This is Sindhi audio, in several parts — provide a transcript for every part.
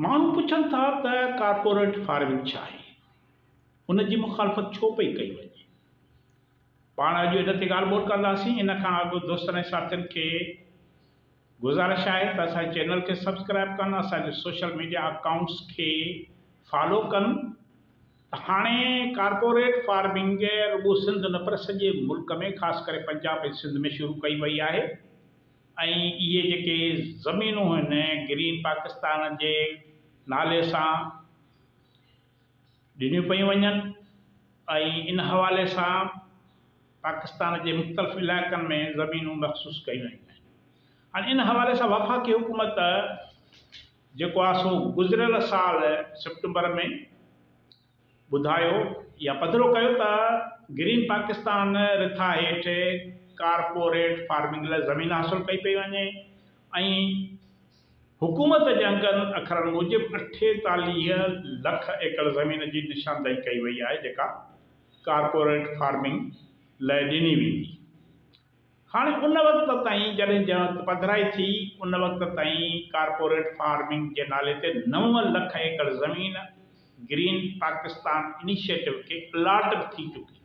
ماڻهو پڇن ٿا ته ڪارپوريٽ فارمنگ ڇا آهي؟ ان جي مخالفت ڇو پئي ڪئي وڃي؟ پاڻ اڄ ان تي ڳالهه ٻولهه ڪنداسين. ان کان اڳ دوستن ۽ ساٿين کي گذارش آهي ته اسان جي چينل کي سبسڪرائب ڪن، اسان جي سوشل ميڊيا اڪائونٽس کي فالو ڪن ته هاڻي ڪارپوريٽ فارمنگ رڳو سنڌ نه پر سڄي ملڪ ۾ خاص ڪري پنجاب ۽ سنڌ ۾ شروع ڪئي وئي آهي. ۽ اهي جيڪي زمينون هن گرين پاڪستان جي نالي سان ڏنيون پيون وڃن ۽ ان حوالي سان پاڪستان جي مختلف علائقن ۾ زمينون مخصوص ڪيون ويون آهن. هاڻي ان حوالي سان وفاقي حڪومت جيڪو آهي سو گذريل سال سيپٽمبر ۾ ٻڌايو يا پڌرو ڪيو ته گرين پاڪستان رٿا هيٺ ڪارپوريٽ فارمنگ لاء زمين حاصل ڪئي پئي وڃي ۽ حڪومت جي انگن اکرن موجب 48 لک ايڪڙ زمين جي نشاندهي ڪئي وئي آهي جيڪا ڪارپوريٽ فارمنگ لاء ڏني ويندي. هاڻي ان وقت تائين جڏهن جنهن وقت پڌرائي ٿي ان وقت تائين ڪارپوريٽ فارمنگ جي نالي تي 9 لک ايڪڙ زمين گرين پاڪستان انيشيٽو کي الاٽ به ٿي چڪي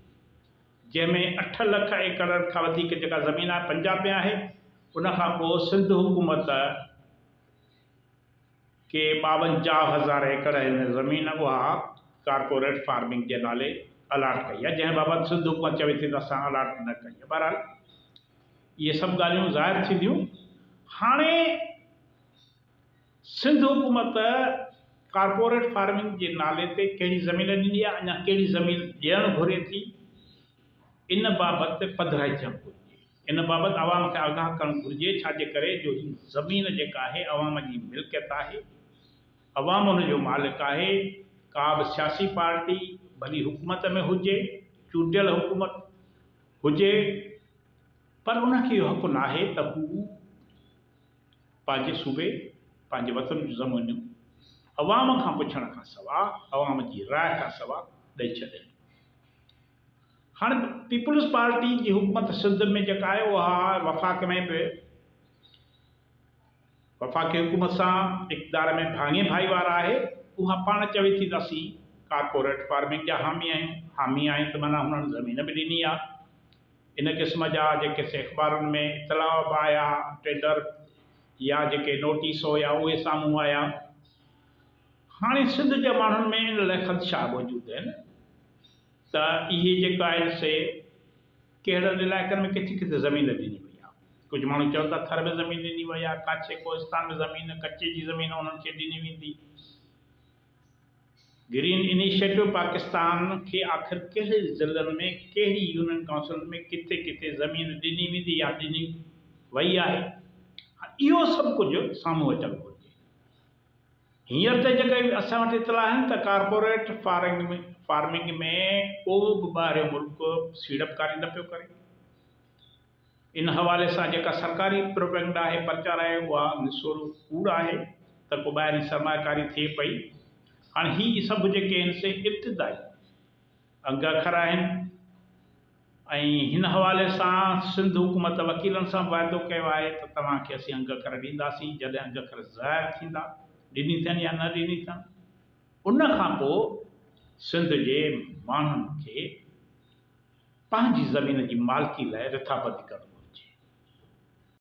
جنهن ۾ 8 لک ايڪڙن کان وڌيڪ جيڪا زمين آهي پنجاب ۾ آهي ان کان پوء سنڌ حڪومت ڪي 52 هزار ايڪڙ هن زمين اها ڪارپوريٽ فارمنگ جي نالي الاٽ ڪئي آهي جنهن بابت سنڌ حڪومت چوي ٿي ته اسان الاٽ نه ڪئي آهي بهرحال اهي سڀ ڳالهيون ظاهر ٿينديون هاڻي سنڌ حڪومت ڪارپوريٽ فارمنگ جي نالي تي ڪهڙي زمين ڏني آهي اڃا ڪهڙي زمين ڏيڻ گهري ٿي ان بابت پڌرائي ٿيڻ گهرجي ان بابت عوام کي آگاهه ڪرڻ گهرجي، ڇا جي ڪري جو هي زمين جيڪا آهي عوام جي ملڪيت آهي، عوام ان جو مالڪ آهي، ڪا به سياسي پارٽي ڀلي حڪومت ۾ هجي، چونڊيل حڪومت هجي پر ان کي اهو حق ناهي ته هو پنهنجي صوبي، پنهنجي وطن جون زمينون عوام کان پڇڻ کان سوا، عوام جي راء کان سوا ڏئي ڇڏين. هاڻي پيپلز پارٽي جي حڪومت سنڌ ۾ جيڪا آهي اها وفاق ۾ به وفاقي حڪومت سان اقتدار ۾ ڀاڱي ڀائيوار آهي اها پاڻ چوي ٿي ته اسين ڪارپوريٽ فارمنگ جا حامي آهيون حامي آهيون ته معنيٰ هنن زمين به ڏني آهي ان قسم جا جيڪي سي اخبارن ۾ اطلاع به آيا ٽينڊر يا جيڪي نوٽيس هيا اهي سامهون آيا هاڻي سنڌ جي ماڻهن ۾ ان لاء خدشا موجود آهن ته اهي جيڪا آهن سي ڪهڙن علائقن ۾ ڪٿي ڪٿي زمين ڏني وئي آهي. ڪجهه ماڻهو چون ٿا ٿر ۾ زمين ڏني وئي آهي، ڪاڇي ڪوهستان ۾ زمين، ڪچي جي زمين انهن کي ڏني ويندي. گرين انيشيٽو پاڪستان کي آخر ڪهڙي ضلعن ۾ ڪهڙي يونين ڪائونسلن ۾ ڪٿي ڪٿي زمين ڏني ويندي يا ڏني وئي آهي اهو سڀ ڪجهه سامهون اچڻ گهرجي. هينئر ته جيڪي اسان وٽ اطلاع آهن ته ڪارپوريٽ فارمنگ ۾ ڪو به ٻاهريون ملڪ سيڙپڪاري نه پيو ڪري. ان حوالي سان جيڪا سرڪاري پروپيگنڊا آهي، پرچار آهي، اها نسورو ڪوڙ آهي ته ڪو ٻاهرين سرمائيڪاري ٿئي پئي. هاڻي هي سڀ جيڪي آهن سي ابتدائي انگ اکر آهن. ۽ هن حوالي سان سنڌ حڪومت وڪيلن سان به واعدو ڪيو آهي ته توهان کي اسين انگ اکر ڏينداسين، جڏهن انگ اکر ظاهر ٿيندا، ڏني ٿين يا نه ڏني ٿين، ان کان پوء سنڌ جي ماڻهن کي پنهنجي زمين جي مالڪي لاء رٿابندي ڪرڻ گهرجي.